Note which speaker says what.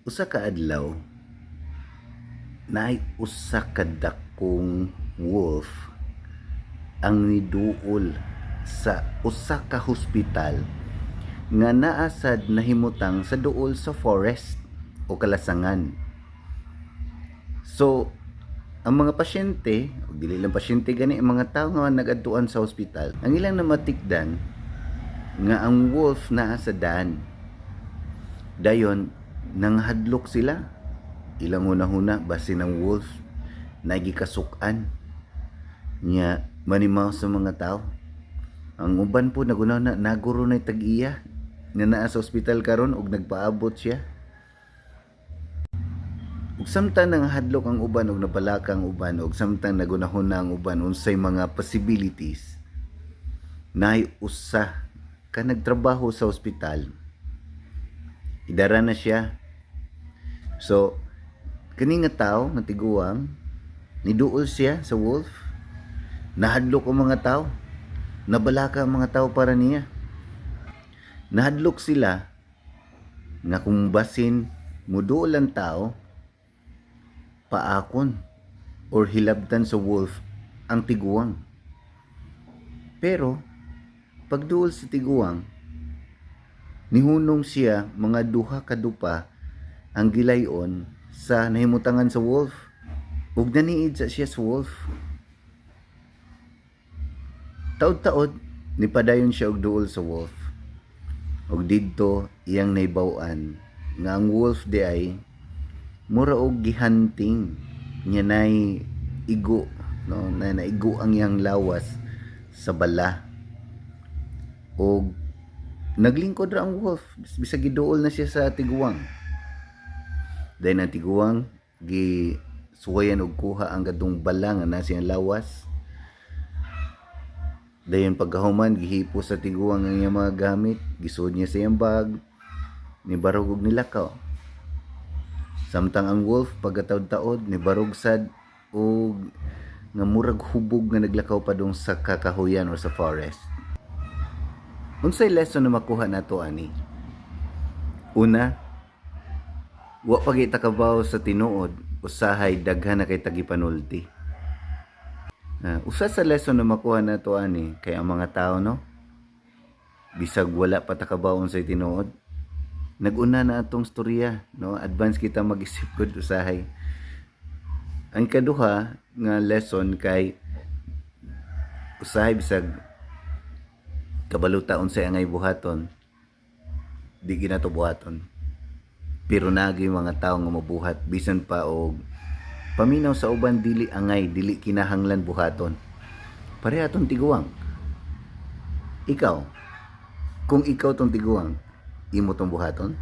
Speaker 1: Usa ka adlaw, naay usa ka dakong wolf ang niduol sa usa ka hospital nga naa sad nahimutang sa duol sa forest o kalasangan. So, ang mga pasyente, o dili lang pasyente gani, ang mga tao nga nagadtuan sa hospital, ang ilang namatikdan nga ang wolf naa sa daan. Dayon, nanghadlok sila. Ilang hunahuna, basin ang wolf nagikasuk-an nya manimaw sa mga tao. Ang uban po naghunahuna naguro na tag-iya nga naa sa ospital karon ug nagpaabot siya. Ug samtang nangahadlok ang uban ug nabalaka ang uban ug samtang nagunahuna ang uban unsay mga possibilities, naay usa ka nagtrabaho sa ospital. Idara na siya. So, kani nga tao nga tiguang niduol siya sa wolf. Nahadlok ang mga tao. Nabalaka ang mga tao para niya. Nahadlok sila nga kung basin muduol ang tao, paakon or hilabtan sa wolf ang tiguang. Pero pagduol sa tiguang, nihunong siya mga duha ka dupa ang gilayon sa nahimutangan sa wolf. Ug naniid sa siya sa wolf. Taod-taod nipadayon siya og duol sa wolf. Ug didto iyang nahibaw-an nga ang wolf diay mura og gihunting niya, nay igo, no, na naigo ang iyang lawas sa bala og naglingkod ra ang wolf bisag giduol na siya sa tiguang. Dayon ang tiguang gi suwayan og kuha ang kadtong bala nga nasa iyang lawas. Dayon pagkahuman, gihipos sa tiguang ang iyang mga gamit, gisuod niya sa iyang bag, nibarog og nilakaw. Samtang ang wolf, pagkataod-taod, nibarog sad og nga murag hubog nga naglakaw padung sa kakahuyan or sa forest. Unsay lesson na makuha nato ani? Una, wa pa kita kabaw sa tinuod, usahay daghan na kay tag gipanulti. Usa sa lesson na makuha nato ani kay ang mga tao, no, bisag wala pa ta kabaw unsay tinuod, naguna na atong storya, no? Advance kita mag-isip gud usahay. Ang kaduha nga lesson kay usahay bisag kabalo ta unsay angay buhaton, di ginato buhaton, pero nagi mga tao nga mabuhat bisan pa og paminaw sa uban dili angay, dili kinahanglan buhaton. Pareha atong tiguang. Ikaw, kung ikaw tong tiguang, imo tong buhaton?